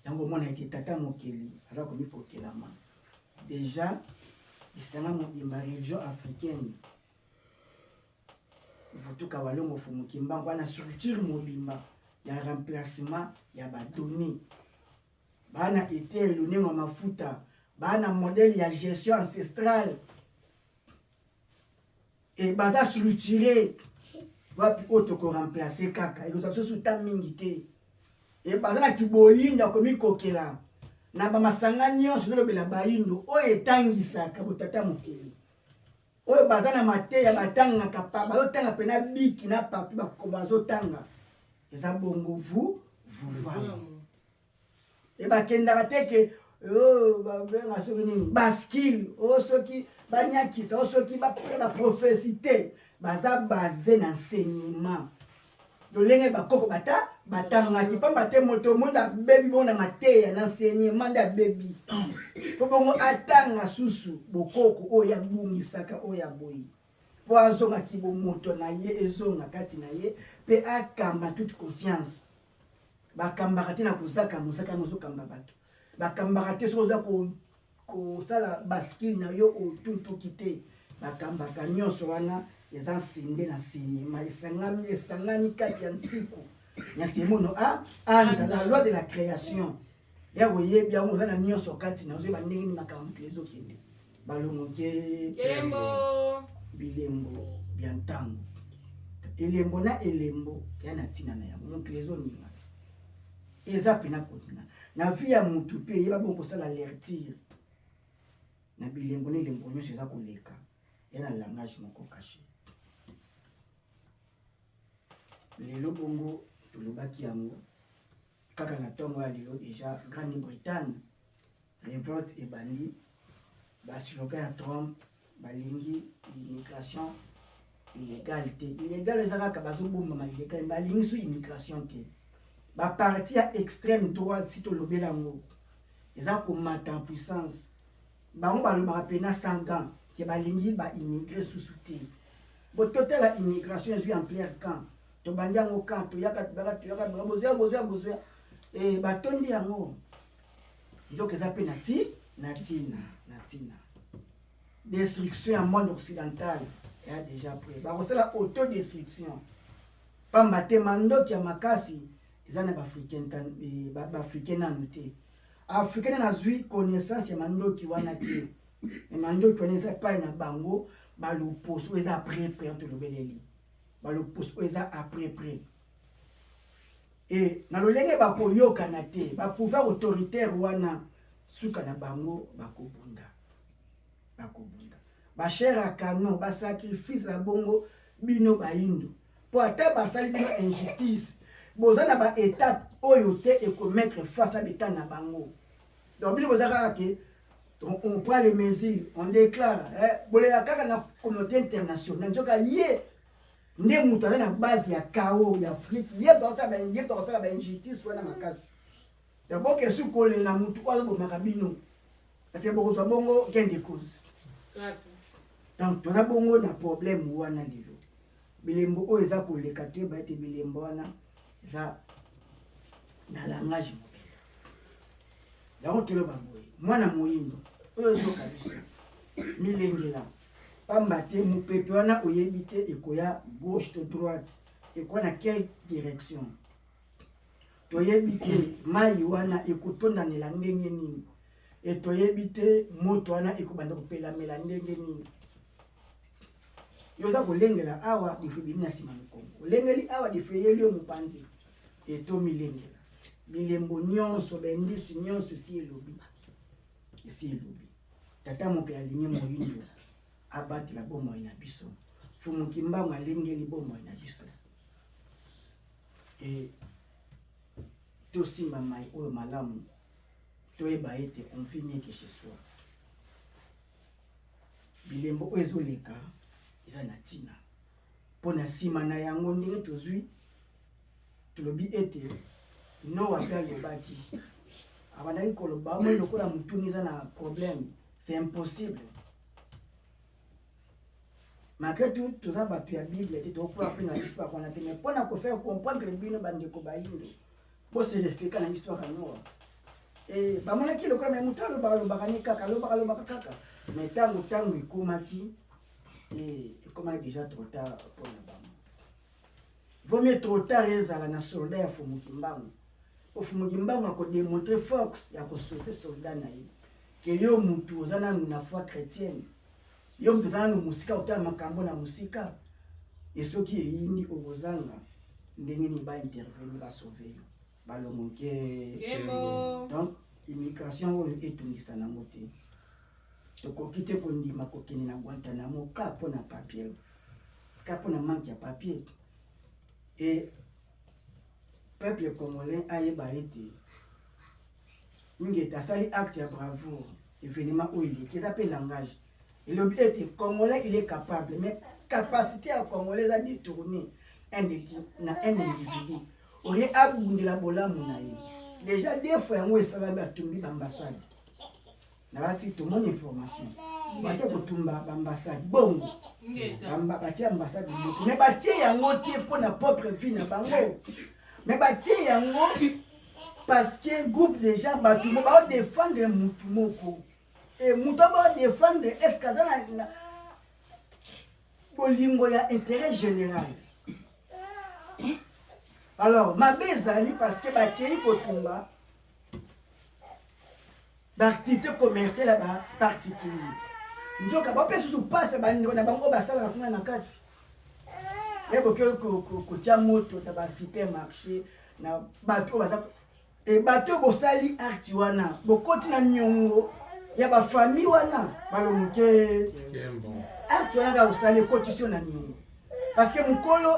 Yango omona ete tata mokeli aza komikokelama déjà lisanga mobimba religion africaine Vutuka Walongo Fumu Kimbangu wana, structure mobimba ya remplacement ya badonnées baa na etere lonengo ya mafuta, baa na modèle ya gestion ancestrale e baza structuré wapi oyo tokoremplace kaka ekozwa biso suta mingi te. E baza na kiboyindo ya komikokela na bamasanga nyonso tolobela bayindo oyo etangisaka botata mokili oyo baza na mateya, batangaka pa bazotanga mpena biki na papi bazotanga eza bongo vu vuvamu e bakendaka te ke oh, babenga soki nini baskile o soki banyakisa o soki baprophétie te. Baza base na enseignement. Lolenge bakoko bata batangaki pamba te moto monde abebi bongo na mateya na enseignement nde abebi. Fo bongo atanga susu bokoko oyo abungisaka oyo aboyi. Po azonga kibomoto na ye ezonga kati na ye pe akamba toute conscience. Bakambaka te na kozaka mosaka yango ozokamba bato. Bakambaka te soki oza kosala bascule na yo otuntuki te. Bakambaka nyonso wana eza nsinde na sinema esangami esangani kati ya nsiku ya semono a anza la loi de la création ya koyebi yango oza na nyonso kati na ozoyeba ndenge nini makambo mokili ezokende balongo ke Kembo. Bilembo bya ntango. Elembo na elembo ya na ntina na yango. Mokili ezoninga. Eza pena koninga. Na vie ya mutu pe yeba bongo kosala lecture na bilembo na elembo nyonso eza koleka ya na langage moko caché. Lelo bongo tolobaki yango kaka na ntongo ya lelo deja Grande-Bretagne Revolte ebandi, ba slogan ya Trump balingi immigration illegale te. Illegale eza kaka bazobombama illegale, balingi su immigration te. Ba parti ya extreme droite si tolobela yango eza komata en puissance. Bango balobaka pena sans gants ke balingi ba immigre susu te. Bo totala immigration ezwi ampleur quand tobandi yango quand toyaka toyaka toyaka bozoya bozoya bozoya eh, batondi yango Nzoka eza pe na ti na tina na tina. Destruction ya monde occidental eya deja près. Bakosala autodestruction. Pamba te mandoki ya makasi eza na ba-africain eh, ba-africain nanu te. Africain nanu azwi connaissance ya mandoki wana te. Mais mandoki wana eza epai na bango baloposo oyo eza après près tolobeleli. Baloposo oyo eza après près. Et na lolenge bakoyokana te, ba pouvoir autoritaire wana suka na bango bakobunda. Bakobunda. Ba chair à canon, ba sacrifice na bongo bino bayindo. Po ata basali bino injustice, boza na ba etat oyo te eko mettre face na b'etat na bango. Donc bino boza kaka ke on prend les mesures, on déclare, eh, bolela kaka na communauté internationale. Nzoka ye nde moto aza na base ya chaos ya Afrique, ye moto akosala ba injustice wana makasi. Donc boke su kolela moto oyo azobomaka bino, parce que bokozwa bongo gain de cause. Donc toza bongo na problème wana lelo. Bilembo oyo eza koleka, toyeba ete bilembo wana eza na langage mobile. Yango toloba boye, mwana moyindo oyo ozoka biso milengela Pamba te mupepe wana oyebi te ekoya gauche to droite, ekoya na quelle direction. Toyebi te mayi wana ekotondanela ndenge nini, e toyebi te moto wana ekobanda kopelamela ndenge nini. Yo oza kolengela awa defu ebimi na nsima mokongo, olengeli awa defu eyeli yo mopanzi, e tomilengela. Bilembo nyonso, baindisi nyonso esi elobi, esi elobi. Tata mokili alingi moyindo abatela bomoi na biso. Mfumu Kimbangu alengeli bomoi na biso. E tosimba mai oyo malamu, toyeba ete on vit mieux que chez soi. Bilembo oyo ezoleka eza na ntina mpo na nsima na yango ndenge tozwi Tolobi ete Noa pe alobaki, abandaki koloba, omoni lokola mutuni eza na problème, c'est impossible. Malgré tout, toza bato ya Bible te, tokokola mpe na histoire wana te, mais mpo na kofaire comprendre bino bandeko bayindo, bose refeka na histoire ya Noa. E, bamonaki lokola me moto alobaka alobaka ne kaka alobaka alobaka kaka, mais ntango ntango ekomaki, e, ekomaki déjà trop tard mpo na bango. Vaut mieux trop tard ezala na soldat ya Fumu Kimbangu. Po Fumu Kimbangu ako demontrer force ya ko sauver soldat na ye. Que yo mutu oza nanu na foi chretienne. Yo mutu oza nanu musika otala makambo na musika. Et soki eyindi okozanga ndenge nini ba intervenir ba sauver yo. Balongo nke. Kembo. Donc immigration oyo etungisa nango te. Tokoki te kondima kokende na Guantanamo ka mpo na papier. Kaka pona manque ya papier et peuple congolais ayeba ete Ingeta asali acte ya bravoure, evenement oyo eleki eza pe langage. Elobi ete congolais il est capable, mais capacité ya congolais eza détourné na un individu oye abundela bolamu na ye. Déjà deux fois yango esalami, atumbi baambassade na basi, tomoni information bate kotumba baambassade bongo batie ambassade moko, mais batie yango te mpo na propre vie na bango, mais batie yango parce que groupe de gens, bato mo baodéfendre mutu moko. E moto abaodéfendre, est ce que aza na bolingo ya intérêt général? Alors mabe ezali parce que bakei kotumba baactivité commerciale ya baparticulier, nzoka bapesa susu mpasi na bandeko na bango basalaka kuna na kati. Eboke kotia moto na basupermarché na bato oyo baza e bato oyo bosali acte wana, bokoti na niongo ya bafamille wana. Balomuke acte wana kaka osali, ekotisi yo na niongo, parce que mokolo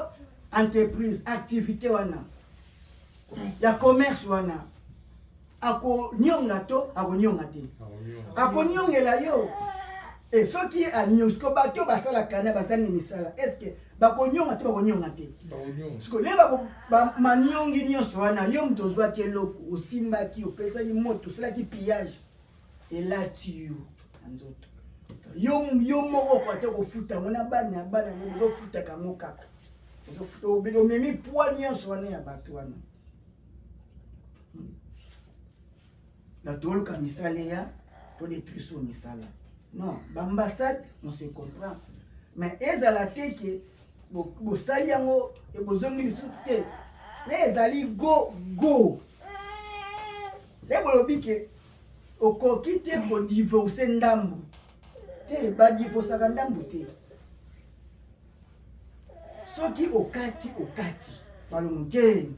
entreprise, activité wana ya commerce wana, akonionga to akonionga te, akoniongela yo. E soki aniongi, bato oyo basalaka na bazangi misala, est ce que bakonionga te? Bakonionga te. Siko le maniongi nyonso wana, yo moto ozwaki eloko, osimbaki, opesaki moto, osalaki pillage, elati yo na nzoto. Yo moko okoka te kofuta yango na bana ya bana yango. Ozofutaka yango kaka, omemi poids nyonso wana ya bato wana. Na toluka misala eya, todétruire so misala. Non, baambassade, on se comprend, mais ezala te ke bosali yango, bozongi lisusu te. Le ezali go go, le bolobi ke okoki te kodivorce ndambu te, badivorcaka ndambu te. Soki okati, okati balongo te.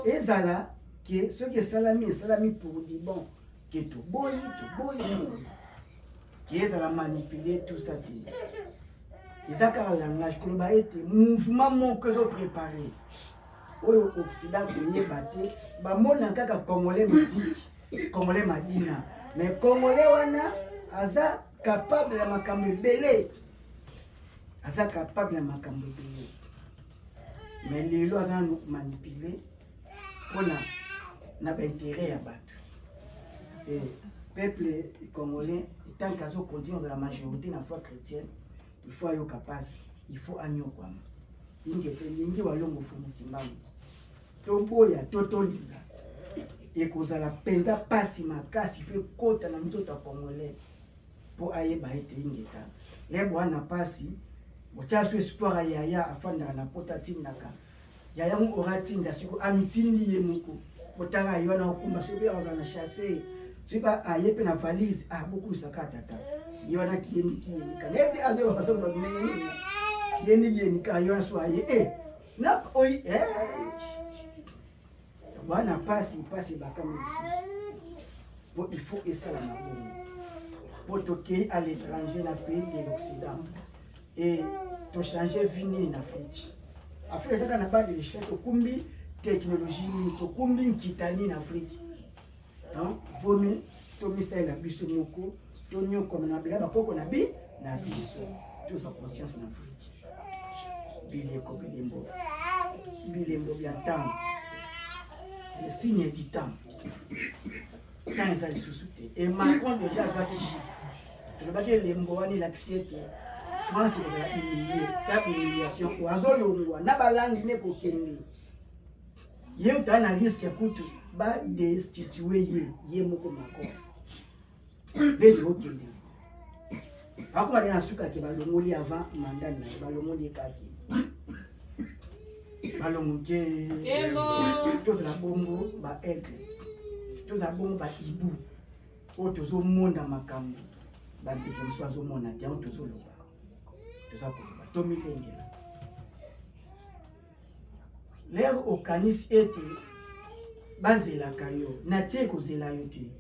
Ezala ke soki esalami, esalami pour du bon, ke toboyi, toboyi ke ezala manipulé, tout ça te. Eza kaka langage koloba ete mouvement moko ezoprépare oyo Occident koyeba te. Bamona kaka congolais musique, congolais mabina, mais congolais wana aza capable ya makambo ebele, aza capable ya makambo ebele, mais lelo aza nanu manipulé mpona na baintérêt ya bato. E peuple congolais, tant que azocontinue kozala majorité na foi chrétienne, il faut ayoka mpasi, il faut anyokwama. Ingete elingi walongo fumuki mbangu, toboya to tolinga, ekozala mpenza mpasi makasi. Faut ekota na nzoto ya congolais mpo ayeba ete ingeta lebo wana mpasi. Botia so espoir ya yaya afandaka na pota, atindaka yaya ngo ora atinda, siko amitindi ye moko. Botala ye wana okumba, soki azala na chasse, soki aye mpe na valise, ah, bokumisaka tata ye wana kiyendi kiyendika, nayebi azoyeba bazoloba ndenge nini, kiyendi kiyendika ye wana. So aye e na oyi wana pasi pasi ebakami lisusu, po il faut esalama bongo, po tokei à l'étranger, na pays de l'Occident, e tochange vie nini na Afrique? Afrique ezaka na bas de l'échelle. Tokumbi technologie nini? Tokumbi nkita nini na Afrique? Donc vaut mieux tomisalela biso moko, tonyokoma na bila bakoko na bi na biso, tozwa conscience na Afrique. Bileko, bilembo, bilembo bya ntango, le signe du temps. Temps eza lisusu te. E Macron déjà azwaki chiffre, tolobaki elembo wana elakisi ete France ekozala humilie ta humiliation oyo azolongwa na balangi ne kokende. Ye otala na risque kutu badestitue ye, ye moko Macron nde tokende akoma te na suka ke balongoli avant mandat na ye, balongoli ye kaki balongo ke. Tozala bongo baaigle, tozala bongo baibu oyo tozomona makambo bandeko mosusu bazomona te. Yango tozoloba, toza koloba, tomilengela. Lere okanisi ete bazelaka yo, natie ekozela yo te.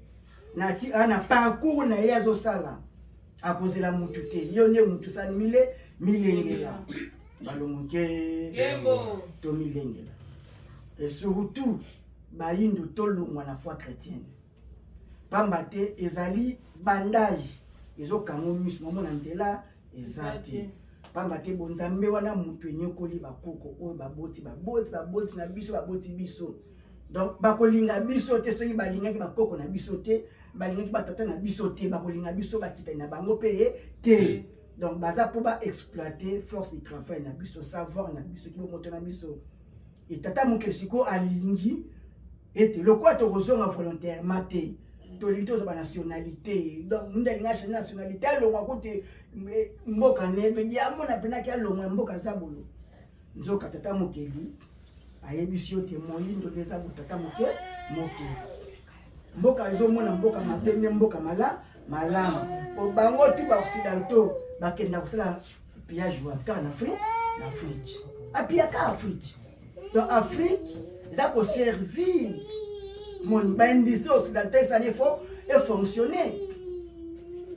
Nati aa na parcours na ye azosala, akozela mutu te. Yo nde mutu sani mile milengela balongo ke tomilengela. Et surtout bayindo, tolongwa na foi chrétienne, pamba te ezali bandage. Ezokanga miso, mamona nzela eza te. Pamba te bonzambe wana mutu enyokoli bakoko oyo baboti baboti baboti na biso baboti biso. Donc bakolinga biso te soki balingaki bakoko na biso te, balingaki batata na biso te, bakolinga biso bakitani na bango pe te. Donc baza po ba exploiter force de travail na biso, savoir na biso, kibomoto na biso. Et tata moke siko alingi ete lokola tokozonga volontairement te, tolingi tozwa ba nationalité. Donc mundu alingi achange nationalité alongwa kote mboka neve diamona mpenaki alongwa mboka zabolo. Nzoka tata mokeli ayebisi yo te moyindo nde eza tata moke mokeli. Mboka ezomona mboka mabe nde mboka mala malamu. Po bango tu ba occidentaux bakenda kosala pillage wapi? Kaka na Afrique, na Afrique. Apiyaka Afrique. Donc Afrique eza koservir moni ba industrie occidentale esali faut efonctionner.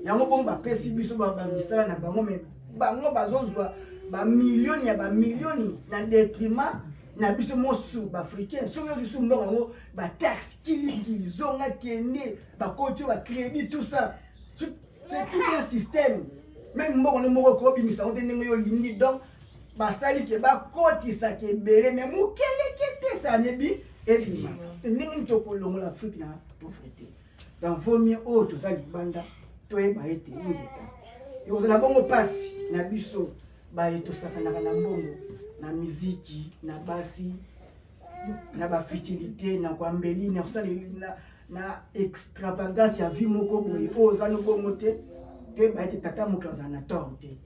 Yango bongo bapesi biso ba misala na bango, mais bango bazozwa ba millioni ya ba millioni na détriment na biso mosusu ba africain. Soki oyo biso mbongo yango ba taxe kilikili zonga kende bakoti ba crédit tout ça, c'est tout un système. Même mbongo no moko okobimisa yango te ndenge yo olingi. Donc basali ke bakotisaka ebele mais mokeleke te esala ebima ndenge nini tokolongola Afrique na pauvreté. Donc vaut mieux oyo toza libanda toyeba ete ingeta ekozala bongo mpasi na biso baye tosakanaka na mbongo na miziki na basi na bafutilité na kwambeli na kosala na extravagance ya vie moko boye oyo oza no bongo te. Toyeba ete tata moto azala na tort te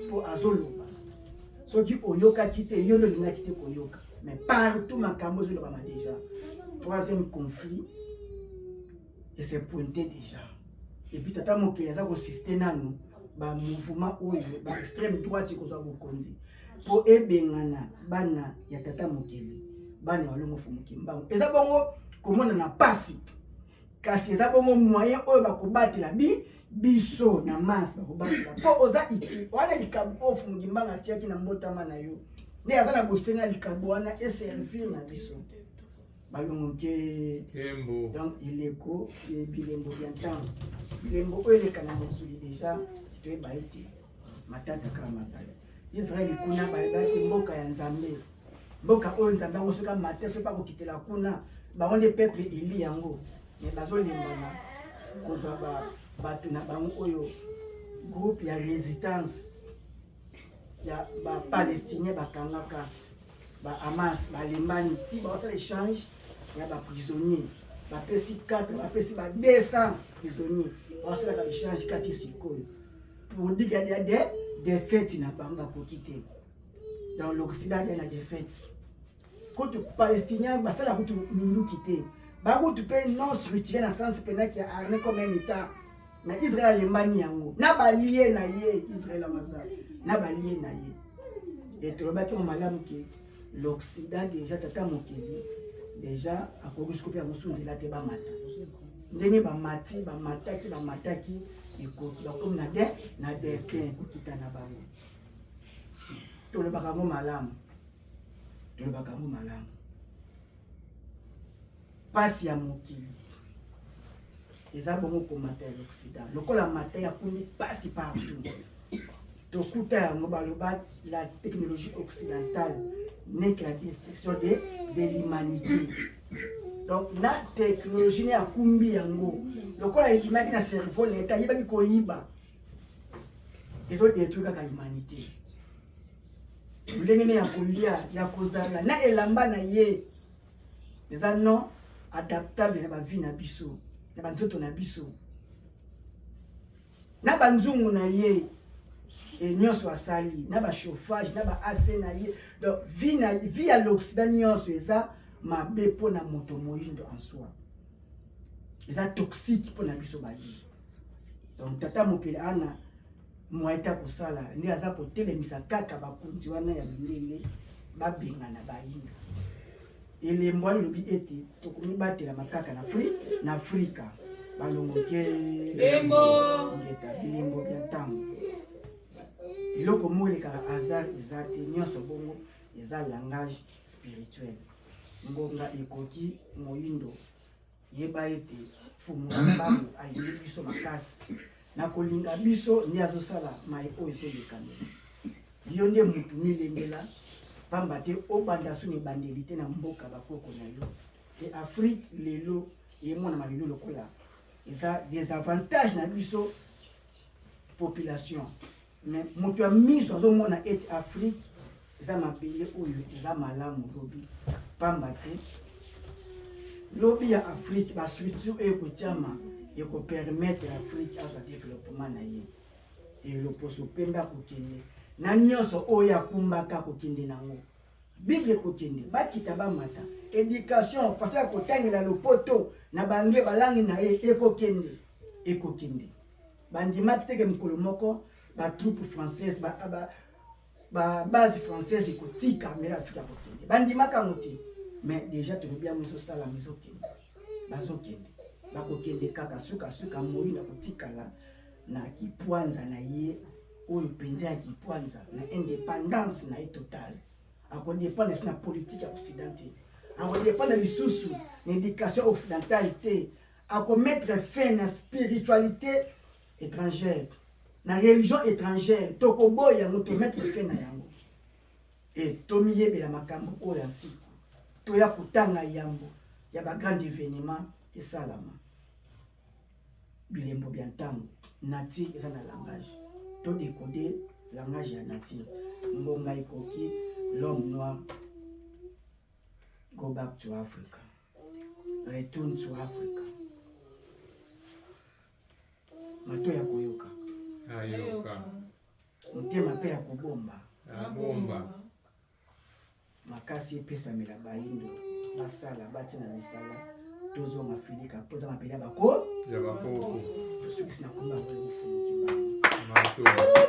mpo azoloba. Soki oyokaki te, yo nde olingaki te koyoka, mais partout makambo ezolobama déjà. Troisième conflit ese pointe déjà. Et puis tata mokeli aza kosiste nanu ba mouvement oyo ba extrême droite ekozwa bokonzi mpo ebengana bana ya tata mokeli, bana ya Walongo Fumu Kimbangu. Eza bongo komona na pasi, kasi eza bongo moyen oyo bakobatela biso na masse bakobatela mpo oza utile wana. Likabo oyo Fumu Kimbangu atiaki na mbotama na yo nde aza na bosenga likabo wana eservir na biso balongo ke. Donc eleko bilembo bya ntango, bilembo oyo eleka na mokili déjà, toyeba ete matata kaka mazali. Israel kuna bayebaki mboka ya Nzambe, mboka oyo Nzambe yango soki amate soki bakokitela kuna bango nde peuple eli yango, mais bazolembana kozwa bato na bango oyo groupe ya résistance ya bapalestinien bakangaka ba Hamas, balembani ti bakosala échange ya baprisonnier, bapesi 4 bapesi ba 200 prisonnier, bakosalaka échange kati sikoyo pour dire qu'il y a des défaites na bango bakoki te. Dans l'Occident il y a la défaite kutu palestinien basala kutu minduki te, bakutu mpe non structuré na sens mpenaki ya armée comme un état. Mais Israël alembani yango na balie na ye, Israël amaza na balie na ye. Et tolobaki ngo malamu ke l'Occident déjà tata mokili déjà akoki sikoyo mpe yango su nzela te bamata ndenge bamati bamataki bamataki ekoki bakomi na de na déclin kokita na bango. Tolobaka yango malamu, tolobaka yango malamu. Pasi ya mokili eza bongo komata ya l'Occident lokola mata ya kundi pasi partout tokuta yango. Baloba la technologie occidentale n'est que la destruction de l'humanité. Donc na technologie ne akumbi yango lokola ebimaki na cerveau na ete ayebaki koyiba, ezodétruire kaka humanité. Lolenge ne ya kolia ya kozala na elamba na ye eza non adaptable na bavie na biso, na banzoto na biso, na banzungu na ye e nyonso asali na bachauffage na ba AC na ye. Donc vie na vie ya l'Occident nyonso eza mabe mpona moto moyindo en soi, eza toxique mpona biso bayindo. Donc tata mokili ana moyen ta kosala nde aza kotelemisa kaka bakonzi wana ya mindele babengana bayindo. Elembo wana elobi ete tokomibatelama kaka na na Afrika. Balongo ke ngeta bilembo bya ntango, eloko moko elekaka hasard eza te, nyonso bongo eza langage spirituel. Ngonga ekoki, moyindo yeba ete Fumu Kimbangu alingi biso makasi. Na kolinga biso nde azosala maye oyo ezolekana. Yo nde mutu milengela pamba te obanda su na ebandeli te na mboka bakoko na yo. E Afrique lelo emonama lelo lokola eza desavantage na biso population. Mais moto ya miso azomona ete Afrique eza mabele oyo eza malamu lobi, pamba te lobi ya Afrique ba structure oyo ekotiama ekopermettre Afrique azwa developpement na ye. E loposo pembe akokende na nyonso oyo akumbaka akokende nango. Bible ekokende bakita bamata, education façon ya kotangela lopoto na ba anglais balangi na ye ekokende, ekokende. Bandimaki te ke mokolo moko ba troupe française ba, ba, ba base française ekotika mela Afrika kokende, bandimaka yango te. Mais déjà tolobi yango ezosalama, ezokende, bazokende, bakokende kaka sukasuka moyi na kotikala na kipwanza na ye oyo mpenza ya kipwanza na independance na ye totale. Akodependre lisusu na politique ya occident te, akodependre lisusu na education occidentale te, akomettre fin na spiritualité étrangère, na religion étrangère. Tokoboya yango, tomettre fin na yango e tomiyebela makambo oyo ya nsiku, toya kotanga yambo ya ba grand événement esalama. Bilembo bya ntango, nature eza na langage, to décoder langage ya nature. Ngonga ekoki, l'homme noir go back to Africa, return to Africa. Mato ya koyoka, ayoka, motema mpe ya kobomba, abomba. Makasi epesamela bayindo basala batia na misala, tozonga Afrika mpo eza mabele ya bako ya bakoko. Tosukisi na komba ya Mfumu Kimbangu. Matondo.